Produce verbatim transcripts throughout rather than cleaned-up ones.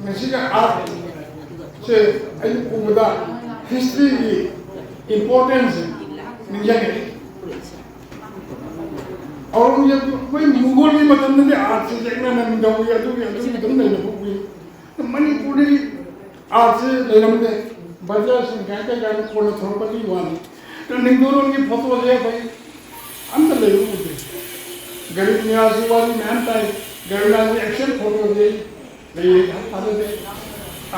ꯉꯁꯤꯒꯤ ꯑꯥꯔꯠꯁꯦ ꯑꯩꯅ ꯎꯕꯗ ꯍꯤꯁꯇ꯭ꯔꯤꯒꯤ ꯏꯝꯄꯣꯔꯇꯦꯟꯁꯁꯦ ꯅꯤꯡꯁꯤꯡꯉꯛꯏ꯫ ꯑꯧꯔꯪꯒꯖꯦꯕ, ꯑꯩꯈꯣꯏ ꯃꯨꯒꯜꯒꯤ ꯃꯇꯝꯗꯗꯤ ꯑꯥꯔꯠꯁꯦ ꯌꯦꯛꯅꯅ ꯅꯤꯡꯊꯧꯒꯤ ꯑꯗꯨꯒꯤ ꯑꯗꯨꯒꯤ ꯑꯗꯨꯝ ꯂꯩꯅꯕ ꯎꯏ꯫ ꯃꯅꯤꯄꯨꯔꯗꯗꯤ ꯑꯥꯔꯠꯁꯦ ꯂꯩꯔꯝꯗꯦ꯫ ꯕꯖꯥꯔꯁꯤꯡ ꯀꯥꯏ ꯀꯩ ꯀꯥꯏꯅ ꯀꯣꯟꯅ ꯊꯣꯔꯛꯄꯒꯤ ꯋꯥꯅꯤ꯫ ꯅꯤꯡꯊꯧꯔꯣꯟꯒꯤ ꯐꯣꯇꯣꯁꯦ ꯑꯩꯈꯣꯏ ꯑꯝꯇ ꯂꯩꯕ ꯎꯗꯦ꯫ ꯒꯔꯤꯕ ꯅꯤꯋꯥꯖꯀꯤ ꯋꯥꯔꯤ ꯃꯌꯥꯝ ꯇꯥꯏ꯫ ꯒꯔꯤꯕ ꯅꯤꯋꯥꯖꯀꯤ ꯑꯦꯛꯁꯟ ꯐꯣꯇꯣꯁꯦ ꯂꯩꯌꯦ ꯊꯥꯖꯗꯦ꯫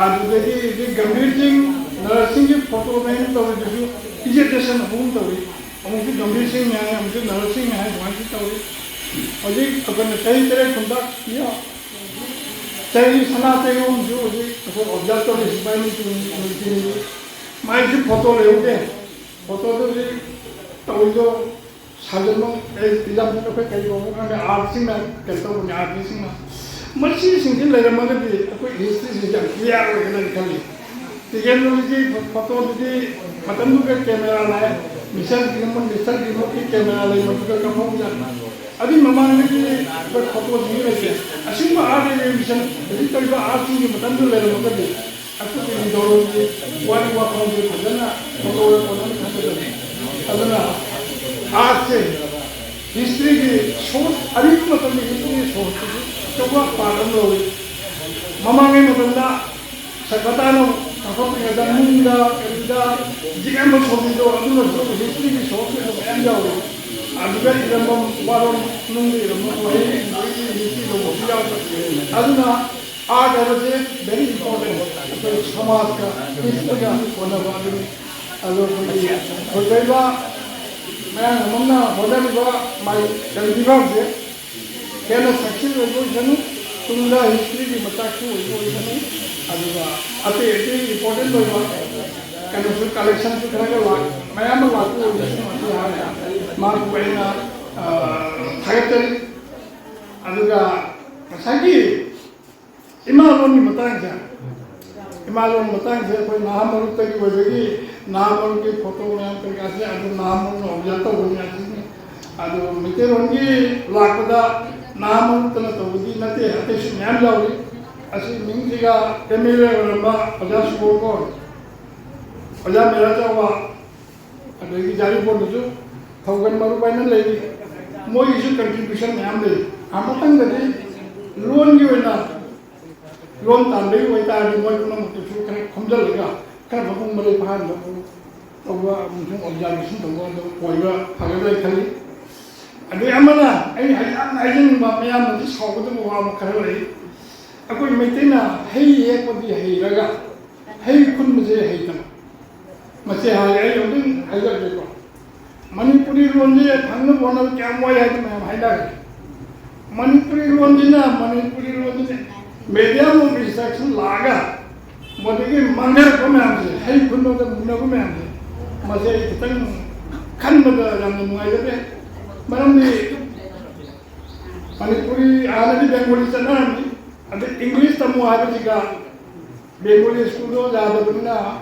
ꯑꯗꯨꯗꯒꯤ ꯍꯧꯖꯤꯛ ꯒꯝꯚꯤꯔ ꯁꯤꯡ, ꯅꯔꯁꯤꯡꯒꯤ ꯐꯣꯇꯣ ꯃꯌꯥꯝ ꯇꯧꯔꯤꯗꯨꯁꯨ ꯏꯖꯦꯇꯦꯁꯟ ꯑꯍꯨꯝ ꯇꯧꯔꯤ꯫ ꯑꯃꯨꯛꯁꯨ ꯒꯝꯚꯤꯔ ꯁꯤꯡ ꯍꯥꯏ, ꯑꯃꯨꯛꯁꯨ ꯅꯔꯁꯤꯡ ꯍꯥꯏ, ꯑꯗꯨꯃꯥꯏꯅꯁꯨ ꯇꯧꯔꯤ꯫ ꯍꯧꯖꯤꯛ ꯑꯩꯈꯣꯏꯅ ꯆꯍꯤ ꯇꯔꯦꯠ ꯀꯨꯝꯕ ꯆꯍꯤ ꯁꯅꯥ ꯆꯌꯣꯝꯁꯨ ꯍꯧꯖꯤꯛ ꯑꯩꯈꯣꯏ ꯑꯣꯕꯖꯥꯔꯚ ꯇꯧꯔꯤ, ꯁꯤꯐꯥꯏ ꯅꯨꯡꯊꯤꯜ ꯅꯨꯡꯊꯤꯜ ꯃꯥꯏꯁꯨ ꯐꯣꯇꯣ ꯂꯩꯍꯧꯗꯦ꯫ ꯐꯣꯇꯣꯗꯨ ꯍꯧꯖꯤꯛ ꯇꯧꯔꯤꯗꯣ ꯁꯥꯖꯟꯕ, ꯑꯦ, example ꯑꯩꯈꯣꯏ ꯀꯔꯤ ꯀꯧꯕ ꯈꯪꯗꯦ, ꯑꯥꯔꯠꯁꯤꯡꯅ ꯀꯩꯅꯣ ꯇꯧꯕꯅꯦ, ꯑꯥꯔꯇꯤꯁꯁꯤꯡꯅ꯫ ꯃꯁꯤꯁꯤꯡꯁꯤ ꯂꯩꯔꯝꯃꯒꯗꯤ ꯑꯩꯈꯣꯏ ꯍꯤꯁꯇ꯭ꯔꯤꯁꯤ ꯌꯥꯝ ꯀ꯭ꯂꯤꯌꯥꯔ ꯑꯣꯏꯒꯅꯤ ꯈꯜꯂꯤ꯫ ꯇꯦꯛꯅꯣꯂꯣꯖꯤ ꯐꯣꯇꯣꯗꯨꯗꯤ ꯃꯇꯝꯗꯨꯒ ꯀꯦꯃꯦꯔꯥ ꯂꯥꯛꯑꯦ, ꯃꯤꯁꯟ ꯈꯨꯗꯤꯡꯃꯛ ꯃꯤꯁꯟ ꯈꯨꯗꯤꯡꯃꯛꯀꯤ ꯀꯦꯃꯦꯔꯥ ꯂꯩꯕꯗꯨꯗ ꯀꯥꯞꯍꯧꯕ ꯌꯥꯏ꯫ ꯑꯗꯨꯒꯤ ꯃꯃꯥꯡꯗꯒꯤ ꯑꯩꯈꯣꯏ ꯐꯣꯇꯣꯁꯤꯡ ꯂꯩꯇꯦ꯫ ꯑꯁꯤꯒꯨꯝꯕ ꯑꯥꯔꯠ ꯑꯦꯛꯖꯤꯕꯤꯁꯟ ꯍꯧꯖꯤꯛ ꯇꯧꯔꯤꯕ ꯑꯥꯔꯠꯁꯤꯡꯒꯤ ꯃꯇꯝꯗꯨ ꯂꯩꯔꯝꯃꯒꯗꯤ ꯑꯩꯈꯣꯏꯒꯤ ꯃꯤꯖꯣꯔꯥꯝꯒꯤ ꯋꯥꯔꯤ ꯋꯥꯈꯜꯁꯦ ꯐꯖꯅ ꯐꯣꯇꯣꯗ ꯐꯖꯅ ꯈꯪꯒꯗꯕꯅꯤ꯫ ꯑꯗꯨꯅ ꯑꯥꯔꯠꯁꯦ ꯍꯤꯁꯇ꯭ꯔꯤꯒꯤ ꯁꯣꯔꯁ, ꯑꯔꯤꯕ ꯃꯇꯝꯒꯤ ꯍꯤꯁꯇ꯭ꯔꯤꯒꯤ ꯁꯣꯔꯁꯇꯁꯨ ꯑꯆꯧꯕ ꯄꯥꯔꯠ ꯑꯃ ꯂꯧꯏ꯫ ꯃꯃꯥꯡꯉꯩ ꯃꯇꯝꯗ ꯁꯚ꯭ꯌꯇꯥꯅ ꯆꯥꯎꯈꯠꯇ꯭ꯔꯤꯉꯩꯗ ꯅꯨꯡꯗ, ꯀꯔꯤꯗ ꯌꯦꯛꯑꯝꯕ ꯁꯣꯔꯁꯤꯡꯗꯣ ꯑꯗꯨꯅꯁꯨ ꯍꯤꯁꯇ꯭ꯔꯤꯒꯤ ꯁꯣꯔꯁ ꯑꯣꯏꯕ ꯃꯌꯥꯝ ꯌꯥꯎꯏ꯫ ꯑꯗꯨꯗ ꯏꯔꯝꯕ ꯋꯥꯔꯣꯜ, ꯅꯨꯡꯗ ꯏꯔꯝꯕ ꯋꯥꯍꯩ, ꯍꯤꯁꯇ꯭ꯔꯤ ꯂꯧꯕꯁꯨ ꯌꯥꯎꯏ꯫ ꯑꯗꯨꯅ ꯑꯥꯔꯠ ꯍꯥꯏꯕꯁꯦ very important, ꯑꯩꯈꯣꯏ ꯁꯃꯥꯖꯀ ꯍꯤꯁꯇ꯭ꯔꯤꯒ ꯍꯣꯠꯅꯕ ꯑꯗꯨꯅꯤ꯫ ꯑꯗꯣ ꯑꯩꯈꯣꯏꯒꯤ ꯊꯣꯏꯊꯣꯏꯕ ꯃꯌꯥꯝ ꯑꯃꯅ ꯍꯣꯠꯅꯔꯤꯕ ꯃꯥꯒꯤ ꯀꯔꯤ ꯐꯤꯕꯝꯁꯦ ꯍꯦꯟꯅ ꯁꯛꯁꯦꯁ ꯑꯣꯏꯕ ꯑꯣꯏꯁꯅꯨ, ꯇꯨꯡꯗ ꯍꯤꯁꯇ꯭ꯔꯤꯒꯤ ꯃꯆꯥꯛꯁꯨ ꯑꯣꯏꯕ ꯑꯣꯏꯁꯅꯨ, ꯑꯗꯨꯒ ꯑꯇꯩ ꯑꯇꯩ ꯏꯝꯄꯣꯔꯇꯦꯟ ꯑꯣꯏꯕ ꯀꯩꯅꯣꯁꯨ, ꯀꯂꯦꯛꯁꯟꯁꯨ ꯈꯔ ꯈꯔ ꯂꯥꯛ-, ꯃꯌꯥꯝ ꯑꯃ ꯂꯥꯛꯄ ꯑꯣꯏꯁꯅꯨ꯫ ꯑꯗꯨ ꯍꯥꯏꯔꯒ ꯃꯥꯕꯨ ꯑꯩꯅ, ꯑ, ꯊꯥꯒꯠꯆꯔꯤ꯫ ꯑꯗꯨꯒ ꯉꯁꯥꯏꯒꯤ ꯏꯃꯥ ꯂꯣꯟꯒꯤ ꯃꯇꯥꯡꯁꯦ, ꯏꯃꯥ ꯂꯣꯟ ꯃꯇꯥꯡꯁꯦ ꯑꯩꯈꯣꯏ ꯅꯍꯥ ꯃꯔꯨꯞꯇꯒꯤ ꯑꯣꯏꯕꯒꯤ ꯅꯍꯥ ꯃꯔꯨꯞꯀꯤ ꯐꯣꯇꯣ ꯃꯌꯥꯝ ꯀꯩꯀꯥꯁꯦ ꯑꯗꯨ ꯅꯍꯥ ꯃꯔꯨꯞꯅ ꯑꯣꯕꯖꯥꯔꯚ ꯇꯧꯕ ꯃꯌꯥꯝꯁꯤꯅꯤ꯫ ꯑꯗꯨ ꯃꯩꯇꯩꯂꯣꯟꯒꯤ ꯂꯥꯛꯄꯗ ꯅꯍꯥ ꯃꯔꯨꯞꯇꯅ ꯇꯧꯕꯗꯤ ꯅꯠꯇꯦ, ꯑꯇꯩꯁꯨ ꯃꯌꯥꯝ ꯌꯥꯎꯔꯤ꯫ ꯑꯁꯤ ꯃꯤꯡꯁꯤꯒ ꯑꯦꯝ ꯑꯦꯜ ꯑꯦ ꯑꯣꯏꯔꯝꯕ ꯑꯣꯖꯥ ꯁꯨꯕꯣꯔꯀꯣꯟ, ꯑꯣꯖꯥ ꯃꯦꯔꯥ ꯆꯥꯎꯕ, ꯑꯗꯒꯤ ꯌꯥꯏꯔꯤꯄꯣꯛꯇꯁꯨ ꯊꯧꯒꯟ ꯃꯔꯨꯞ ꯍꯥꯏꯅ ꯂꯩꯔꯤ꯫ ꯃꯣꯏꯒꯤꯁꯨ ꯀꯟꯇ꯭ꯔꯤꯕ꯭ꯌꯨꯁꯟ ꯃꯌꯥꯝ ꯂꯩ꯫ ꯑꯃꯇꯪꯗꯗꯤ ꯂꯣꯟꯒꯤ ꯑꯣꯏꯅ ꯂꯣꯟ ꯇꯥꯟꯕꯒꯤ ꯑꯣꯏꯇꯥꯔꯗꯤ ꯃꯣꯏ ꯄꯨꯝꯅꯃꯛꯇꯨꯁꯨ ꯈꯔ ꯈꯣꯝꯖꯤꯜꯂꯒ ꯈꯔ ꯃꯄꯨꯡ ꯃꯔꯩ ꯐꯥꯍꯟꯕ ꯇꯧꯕ ꯑꯃꯁꯨꯡ ꯑꯣꯕꯖꯥꯔꯕꯦꯁꯟ ꯇꯧꯕ ꯑꯗꯨ ꯑꯣꯏꯕ ꯐꯒꯗ꯭ꯔꯥ ꯈꯜꯂꯤ꯫ ꯑꯗꯩ ꯑꯃꯅ ꯑꯩ ꯌꯥꯝꯅ ꯍꯥꯏꯖꯅꯤꯡꯕ, ꯃꯌꯥꯝꯅꯗꯤ ꯁꯥꯎꯒꯗꯕ ꯋꯥ ꯑꯃ ꯈꯔ ꯂꯩ꯫ ꯑꯩꯈꯣꯏ ꯃꯩꯇꯩꯅ ꯍꯩ ꯍꯦꯛꯄꯗꯤ ꯍꯩꯔꯒ ꯍꯩ ꯈꯨꯟꯕꯁꯦ ꯍꯩꯇꯕ꯫ ꯃꯁꯤ ꯍꯥꯏ ꯑꯩ ꯑꯗꯨꯝ ꯍꯥꯏꯖꯔꯒꯦꯀꯣ꯫ ꯃꯅꯤꯄꯨꯔꯤ ꯂꯣꯟꯁꯦ ꯐꯪꯅꯕ ꯍꯣꯠꯅꯕ ꯀꯌꯥꯝ ꯋꯥꯏ ꯍꯥꯏꯗꯅ ꯃꯌꯥꯝ ꯍꯥꯏꯅꯔꯦ꯫ ꯃꯅꯤꯄꯨꯔꯤ ꯂꯣꯟꯁꯤꯅ, ꯃꯅꯤꯄꯨꯔꯤ ꯂꯣꯟꯁꯤꯅ medium of instruction ꯂꯥꯛꯑꯒ ꯃꯗꯨꯒꯤ ꯃꯥꯡꯊꯔꯛꯄ ꯃꯌꯥꯝꯁꯦ, ꯍꯩ ꯈꯨꯟꯕꯗ ꯃꯨꯟꯅꯕ ꯃꯌꯥꯝꯁꯦ, ꯃꯁꯤ ꯑꯩ ꯈꯤꯇꯪ ꯈꯟꯕꯗ ꯌꯥꯝꯅ ꯅꯨꯡꯉꯥꯏꯖꯗꯦ꯫ ꯃꯔꯝꯗꯤ ꯃꯅꯤꯄꯨꯔꯤ ꯍꯥꯟꯅꯗꯤ ꯕꯦꯡꯒꯣꯂꯤ ꯆꯠꯅꯔꯝꯃꯤ, ꯑꯗꯩ ꯏꯪꯂꯤꯁ ꯇꯝꯃꯣ ꯍꯥꯏꯕꯁꯤꯒ ꯕꯦꯡꯒꯣꯂꯤ ꯁ꯭ꯀꯨꯜꯗꯣ ꯌꯥꯗꯕꯅꯤꯅ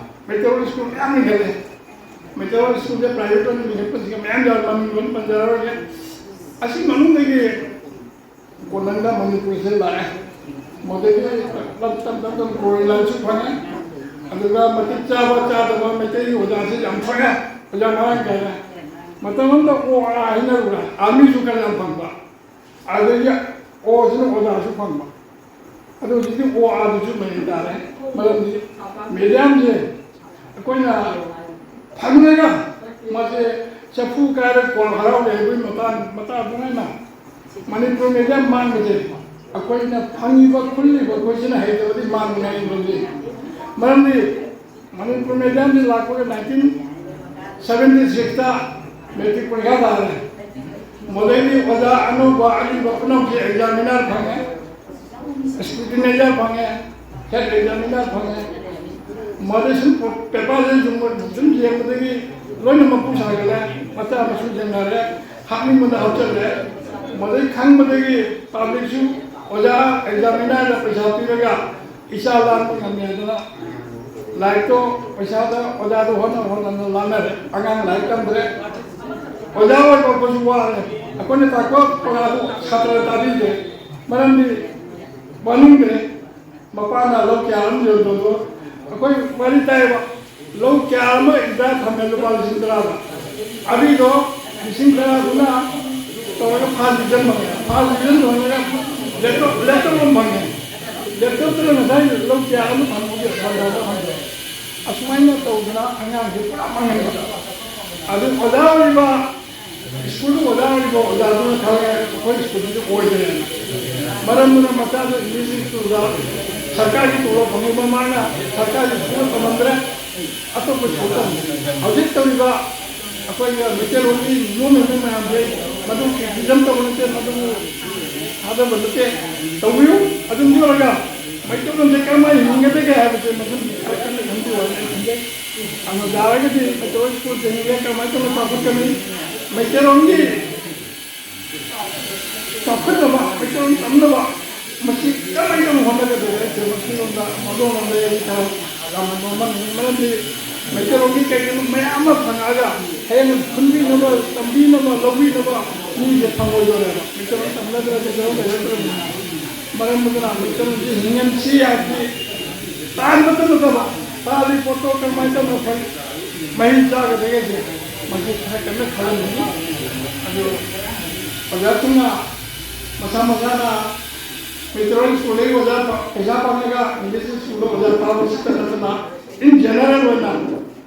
ꯃꯩꯇꯩꯂꯣꯟ ꯁ꯭ꯀꯨꯜ ꯃꯌꯥꯝ ꯂꯤꯡꯈꯠꯂꯦ꯫ ꯃꯩꯇꯩꯂꯣꯟ ꯁ꯭ꯀꯨꯜꯁꯦ ꯄ꯭ꯔꯥꯏꯚꯦꯠ ꯑꯣꯏꯅ ꯂꯤꯡꯈꯠꯄꯁꯤꯒ ꯃꯌꯥꯝ ꯌꯥꯎꯔꯦ, ꯃꯃꯤꯡ ꯂꯣꯏꯅ ꯄꯟꯖꯔꯔꯣꯏꯒꯦ꯫ ꯑꯁꯤ ꯃꯅꯨꯡꯗꯒꯤ ꯀꯣꯟꯅꯪꯗ ꯃꯅꯤꯄꯨꯔꯁꯦ ꯂꯥꯛꯑꯦ꯫ ꯃꯗꯒꯤ ꯇꯞ ꯇꯞ ꯇꯞ ꯇꯞ ꯀꯣꯔꯤꯂꯥꯟꯁꯨ ꯐꯪꯉꯦ꯫ ꯑꯗꯨꯒ ꯃꯇꯤꯛ ꯆꯥꯕ ꯆꯥꯗꯕ ꯃꯩꯇꯩꯒꯤ ꯑꯣꯖꯥꯁꯤ ꯌꯥꯝ ꯊꯣꯛꯑꯦ, ꯑꯣꯖꯥ ꯃꯔꯥꯡ ꯀꯥꯏꯅ꯫ ꯃꯇꯝ ꯑꯃꯗ ꯑꯣ ꯑꯥ ꯍꯥꯏꯅꯔꯨꯔꯦ, ꯑꯥꯔꯃꯤꯁꯨ ꯈꯔ ꯌꯥꯝ ꯐꯪꯕ, ꯑꯗꯒꯤ ꯑꯣꯁꯤꯅ ꯑꯣꯖꯥꯁꯨ ꯐꯪꯕ꯫ ꯑꯗꯣ ꯍꯧꯖꯤꯛꯇꯤ ꯑꯣ ꯑꯥꯗꯨꯁꯨ ꯃꯌꯦꯡ ꯇꯥꯔꯦ꯫ ꯃꯔꯝꯗꯤ ꯃꯦꯗꯤꯌꯝꯁꯦ ꯑꯩꯈꯣꯏꯅ ꯐꯪꯉꯒ ꯃꯥꯁꯦ ꯆꯐꯨ ꯀꯥꯏꯔ ꯀ꯭ꯋꯥ ꯍꯔꯥꯎ ꯂꯩꯕꯒꯤ ꯃꯇꯥꯡ ꯃꯇꯥꯡ ꯑꯗꯨꯃꯥꯏꯅ ꯃꯅꯤꯄꯨꯔ ꯃꯦꯗꯤꯌꯝ ꯃꯥꯡꯕꯁꯦ ꯑꯩꯈꯣꯏꯅ ꯐꯪꯉꯤꯕ ꯈꯨꯜꯂꯤꯕ ꯑꯩꯈꯣꯏꯁꯤꯅ ꯍꯩꯇꯕꯗꯤ ꯃꯥꯡꯕꯅꯦ ꯑꯩ ꯈꯜꯂꯤ꯫ ꯃꯔꯝꯗꯤ ꯃꯅꯤꯄꯨꯔ ꯃꯦꯗꯤꯌꯝꯁꯤ ꯂꯥꯛꯄꯒ ꯅꯥꯏꯟꯇꯤꯟ ꯁꯕꯦꯟꯇꯤ ꯁꯤꯛꯁꯇ ꯃꯦꯇ꯭ꯔꯤꯛ ꯄꯔꯤꯈꯥ ꯊꯥꯔꯦ꯫ ꯃꯗꯩꯗꯤ ꯑꯣꯖꯥ ꯑꯅꯧꯕ ꯑꯔꯤꯕ ꯄꯨꯝꯅꯃꯛꯁꯦ ꯑꯦꯛꯖꯥꯃꯤꯅꯔ ꯐꯪꯉꯦ, ꯁ꯭ꯀ꯭ꯔꯨꯇꯤꯅꯥꯏꯖꯔ ꯐꯪꯉꯦ, ꯍꯦꯠ ꯑꯦꯛꯖꯥꯃꯤꯅꯔ ꯐꯪꯉꯦ꯫ ꯃꯗꯩ ꯁꯨꯝ ꯄꯦꯄꯔꯁꯦ ꯁꯨꯝ, ꯁꯨꯝ ꯌꯦꯡꯕꯗꯒꯤ ꯂꯣꯏꯅ ꯃꯄꯨ ꯁꯥꯒꯠꯂꯦ, ꯃꯆꯥ ꯃꯁꯨ ꯌꯦꯡꯅꯔꯦ, ꯍꯥꯞꯅꯤꯡꯕꯗ ꯍꯥꯞꯆꯜꯂꯦ꯫ ꯃꯗꯩ ꯈꯪꯕꯗꯒꯤ ꯄꯥꯕ꯭ꯂꯤꯛꯁꯨ ꯑꯣꯖꯥ ꯑꯦꯛꯖꯥꯃꯤꯅꯔꯗ ꯄꯩꯁꯥ ꯄꯤꯔꯒ ꯏꯆꯥ ꯂꯥꯡꯕ ꯉꯝꯃꯦ ꯍꯥꯏꯗꯅ ꯂꯥꯏꯔꯤꯛꯇꯣ ꯄꯩꯁꯥꯗ ꯑꯣꯖꯥꯗꯣ ꯍꯣꯠꯅ ꯍꯣꯠꯅꯅ ꯂꯥꯡꯅꯔꯦ꯫ ꯑꯉꯥꯡ ꯂꯥꯏꯔꯤꯛ ꯇꯝꯗ꯭ꯔꯦ꯫ ꯑꯣꯖꯥ ꯑꯣꯏꯕ ꯑꯩꯈꯣꯏꯁꯨ ꯋꯥꯔꯦ꯫ ꯑꯩꯈꯣꯏꯅ ꯇꯥꯛꯄ ꯄꯔꯥꯗꯨ ꯁꯥꯇ꯭ꯔ ꯇꯥꯕꯤꯗ꯭ꯔꯦ꯫ ꯃꯔꯝꯗꯤ ꯋꯥꯅꯤꯡꯗ꯭ꯔꯦ꯫ ꯃꯄꯥꯅ ꯂꯧ ꯀꯌꯥ ꯑꯃ ꯌꯣꯟꯕꯗꯣ ꯑꯩꯈꯣꯏ ꯋꯥꯔꯤ ꯇꯥꯏꯌꯦꯕ꯫ ꯂꯧ ꯀꯌꯥ ꯑꯃ ꯏꯟꯗꯤꯌꯥ ꯊꯝꯃꯦ ꯂꯨꯄꯥ ꯂꯤꯁꯤꯡ ꯇꯔꯥꯗ꯫ ꯑꯗꯨꯏꯗꯣ ꯂꯤꯁꯤꯡ ꯇꯔꯥꯗꯨꯅ ꯇꯧꯔꯒ ꯐꯥꯁ ꯗꯤꯕꯤꯖꯟ ꯐꯪꯉꯦ꯫ ꯐꯥꯁ ꯗꯤꯕꯤꯖꯟ ꯐꯪꯉꯒ ꯂꯦꯞꯇꯣꯞ, ꯂꯦꯞꯇꯣꯞ ꯑꯃ ꯐꯪꯉꯦ꯫ ꯂꯦꯞꯇꯣꯞꯇꯨꯅ ꯉꯁꯥꯏ ꯂꯧ ꯀꯌꯥ ꯑꯃ ꯐꯪꯕꯒꯤ ꯐꯪꯗꯕ ꯐꯪꯗꯕ꯫ ꯑꯁꯨꯃꯥꯏꯅ ꯇꯧꯗꯅ ꯑꯉꯥꯡꯁꯦ ꯄꯨꯔꯥ ꯃꯥꯡꯍꯟꯕ꯫ ꯑꯗꯨ ꯑꯣꯖꯥ ꯑꯣꯏꯔꯤꯕ ꯁ꯭ꯀꯨꯜꯗ ꯑꯣꯖꯥ ꯑꯣꯏꯔꯤꯕ ꯑꯣꯖꯥꯗꯨꯅ ꯈꯪꯉꯦ ꯑꯩꯈꯣꯏ ꯁ꯭ꯀꯨꯜꯗꯨꯗꯤ ꯑꯣꯏꯗ꯭ꯔꯦꯅ꯫ ꯃꯔꯝꯗꯨꯅ ꯃꯆꯥꯗꯣ ꯏꯪꯂꯤꯁ ꯁ꯭ꯀꯨꯜꯗ ꯁꯔꯀꯥꯔꯒꯤ ꯇꯣꯂꯣꯞ ꯐꯪꯉꯤꯕ ꯃꯥꯅ ꯁꯔꯀꯥꯔꯒꯤ ꯁ꯭ꯀꯨꯜꯗ ꯇꯝꯍꯟꯗ꯭ꯔꯦ, ꯑꯇꯣꯞꯄ ꯁ꯭ꯀꯨꯜ ꯇꯝꯍꯟꯗ꯭ꯔꯦ꯫ ꯍꯧꯖꯤꯛ ꯇꯧꯔꯤꯕ ꯑꯩꯈꯣꯏꯒꯤ ꯃꯩꯇꯩꯂꯣꯟꯒꯤ ꯅꯤꯌꯣꯝ ꯍꯦꯟꯕ ꯃꯌꯥꯝꯁꯦ ꯃꯗꯨ ꯀ꯭ꯔꯤꯇꯤꯁꯤꯖꯝ ꯇꯧꯕ ꯅꯠꯇꯦ, ꯃꯗꯨ ꯊꯥꯗꯕ ꯅꯠꯇꯦ꯫ ꯇꯧꯕꯤꯌꯨ꯫ ꯑꯗꯨꯝ ꯌꯧꯔꯒ ꯃꯩꯇꯩꯂꯣꯟꯁꯦ ꯀꯔꯝꯍꯥꯏꯅ ꯍꯤꯡꯒꯗꯒꯦ ꯍꯥꯏꯕꯁꯦ ꯃꯗꯨ ꯈꯔ ꯀꯟꯅ ꯈꯟꯕꯤꯌꯨ ꯍꯥꯏꯅ ꯑꯩ ꯈꯟꯖꯩ꯫ ꯑꯗꯨ ꯌꯥꯔꯒꯗꯤ ꯃꯩꯇꯩꯂꯣꯟ ꯁ꯭ꯀꯨꯜꯁꯤꯡꯁꯦ ꯀꯃꯥꯏꯅ ꯇꯧꯅ ꯆꯥꯎꯈꯠꯀꯅꯤ? ꯃꯩꯇꯩꯂꯣꯟꯒꯤ ꯆꯥꯎꯈꯠꯅꯕ, ꯃꯩꯇꯩꯂꯣꯟ ꯇꯝꯅꯕ ꯃꯁꯤ ꯀꯃꯥꯏꯅ ꯇꯧꯅ ꯍꯣꯠꯅꯒꯗꯒꯦ? ꯑꯩꯁꯦ ꯃꯁꯤꯔꯣꯝꯗ ꯃꯗꯣꯝꯔꯣꯝꯗ ꯑꯩ ꯈꯔ ꯌꯥꯝꯅ ꯅꯣꯝꯍꯟꯅꯤꯡꯉꯤ꯫ ꯃꯔꯝꯗꯤ ꯃꯩꯇꯩꯂꯣꯟꯒꯤ ꯀꯩꯒꯨꯝꯕ ꯃꯌꯥꯝ ꯑꯃ ꯐꯪꯉꯛꯑꯒ ꯍꯌꯦꯡ ꯍꯨꯟꯕꯤꯅꯕ, ꯇꯝꯕꯤꯅꯕ, ꯂꯧꯕꯤꯅꯕ ꯃꯤꯁꯦ ꯐꯪꯉꯣꯏꯗꯣꯔꯦꯕ꯫ ꯃꯩꯇꯩꯂꯣꯟ ꯇꯝꯅꯗ꯭ꯔꯗꯤ ꯃꯩꯇꯩꯂꯣꯟ ꯂꯩꯔꯛꯇ꯭ꯔꯕꯅꯤꯅ꯫ ꯃꯔꯝ ꯑꯗꯨꯅ ꯃꯩꯇꯩꯂꯣꯟꯁꯤ ꯍꯤꯡꯍꯟꯁꯤ ꯍꯥꯏꯕꯗꯤ ꯇꯥꯟꯕꯇ ꯅꯠꯇꯕ, ꯇꯥꯜꯂꯤ ꯄꯣꯠꯇꯣ ꯀꯔꯝꯍꯥꯏꯅ ꯇꯧꯅ ꯐꯩ, ꯃꯍꯩ ꯆꯥꯒꯗꯒꯦꯁꯦ ꯃꯁꯤ ꯈꯔ ꯀꯟꯅ ꯈꯜꯂꯝꯃꯤ꯫ ꯑꯗꯨ ꯑꯣꯖꯥꯁꯤꯡꯅ ꯃꯁꯥ ꯃꯁꯥꯅ ꯃꯩꯇꯩꯂꯣꯟ ꯁ꯭ꯀꯨꯜꯗꯒꯤ ꯑꯣꯖꯥ ꯄ-, ꯄꯩꯁꯥ ꯐꯪꯉꯒ ꯏꯪꯂꯤꯁ ꯁ꯭ꯀꯨꯜꯗ ꯑꯣꯖꯥ ꯇꯥꯛꯄꯁꯤꯇ ꯅꯠꯇꯅ, in general ꯑꯣꯏꯅ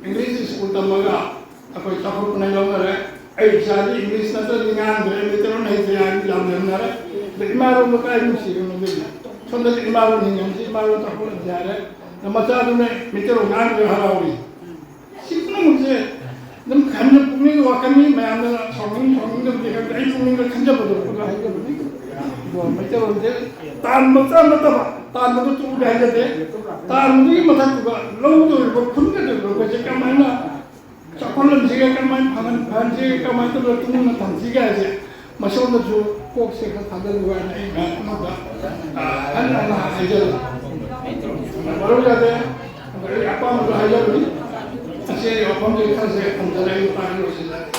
ꯏꯪꯂꯤꯁ ꯁ꯭ꯀꯨꯜ ꯇꯝꯃꯒ ꯑꯩꯈꯣꯏ ꯆꯥꯎꯈꯠꯄꯅ ꯂꯧꯅꯔꯦ꯫ ꯑꯩ ꯏꯆꯥꯗꯤ ꯏꯪꯂꯤꯁ ꯅꯠꯇ꯭ꯔꯗꯤ ꯉꯥꯡꯗ꯭ꯔꯦ, ꯃꯩꯇꯩꯂꯣꯟ ꯍꯩꯇ꯭ꯔꯦ ꯍꯥꯏꯕ ꯌꯥꯝ ꯂꯩꯅꯔꯦ꯫ ꯑꯗ ꯏꯃꯥꯂꯣꯟꯗꯣ ꯀꯥꯏ ꯅꯨꯡꯁꯤꯕꯅꯣ ꯑꯗꯨꯗꯤ? ꯁꯣꯝꯗꯗꯤ ꯏꯃꯥꯂꯣꯟ ꯍꯤꯡꯍꯟꯁꯤ, ꯏꯃꯥꯂꯣꯟ ꯆꯥꯎꯈꯠꯍꯟꯁꯤ ꯍꯥꯏꯔꯦ꯫ ꯑꯗ ꯃꯆꯥꯗꯨꯅ ꯃꯩꯇꯩꯂꯣꯟ ꯉꯥꯡꯗ꯭ꯔꯦ ꯍꯔꯥꯎꯔꯤ꯫ ꯁꯤ ꯄꯨꯝꯅꯃꯛꯁꯦ ꯑꯗꯨꯝ ꯈꯟꯕ ꯄꯨꯛꯅꯤꯡꯒꯤ ꯋꯥꯈꯜꯅꯤ꯫ ꯃꯌꯥꯝꯅ ꯁꯥꯎꯅꯤꯡ ꯁꯥꯎꯅꯤꯡꯗꯕꯗꯤ ꯈꯪꯗꯦ, ꯑꯩ ꯄꯨꯛꯅꯤꯡꯗ ꯈꯟꯖꯕꯗꯣ ꯑꯗꯨ ꯍꯥꯏꯖꯕꯅꯤ꯫ ꯑꯗꯣ ꯃꯩꯇꯩꯂꯣꯟꯁꯦ ꯇꯥꯟꯕ ꯆꯥ ꯅꯠꯇꯕ, ꯇꯥꯟꯕꯗꯣ ꯇꯣꯛꯎꯗꯤ ꯍꯥꯏꯖꯗꯦ꯫ ꯇꯥꯟꯕꯗꯨꯒꯤ ꯃꯊꯛꯇꯨꯗ ꯂꯧꯗꯧꯔꯤꯕ, ꯈꯨꯟꯒꯗꯧꯔꯤꯕ ꯑꯩꯈꯣꯏꯁꯦ ꯀꯃꯥꯏꯅ ꯆꯥꯎꯈꯠꯍꯟꯁꯤꯒꯦ, ꯀꯃꯥꯏꯅ ꯐꯍꯟ-, ꯐꯍꯟꯁꯤꯒꯦ, ꯀꯃꯥꯏꯅ ꯇꯧꯔꯒ ꯇꯨꯡꯗ ꯊꯝꯁꯤꯒꯦ ꯍꯥꯏꯁꯦ ꯃꯁꯣꯝꯗꯁꯨ ꯀꯣꯛꯁꯦ ꯈꯔ ꯊꯥꯗꯕꯤꯌꯨ ꯍꯥꯏꯅ ꯑꯩ ꯃꯌꯥꯝ ꯑꯃꯗ, ꯑ, ꯍꯟꯅ ꯍꯟꯅ ꯍꯥꯏꯖꯔꯤ꯫ ꯃꯔꯨ ꯌꯥꯗꯦ꯫ ꯑꯗꯣ ꯑꯩ ꯑꯄꯥꯝꯕꯗꯣ ꯍꯥꯏꯖꯕꯅꯤ꯫ ꯑꯁꯤ ꯑꯩ ꯋꯥꯐꯝꯁꯦ ꯈꯔꯁꯦ ꯊꯝꯖꯔꯦ, ꯑꯩ ꯃꯇꯥꯡ ꯂꯣꯏꯁꯤꯜꯂꯒꯦ꯫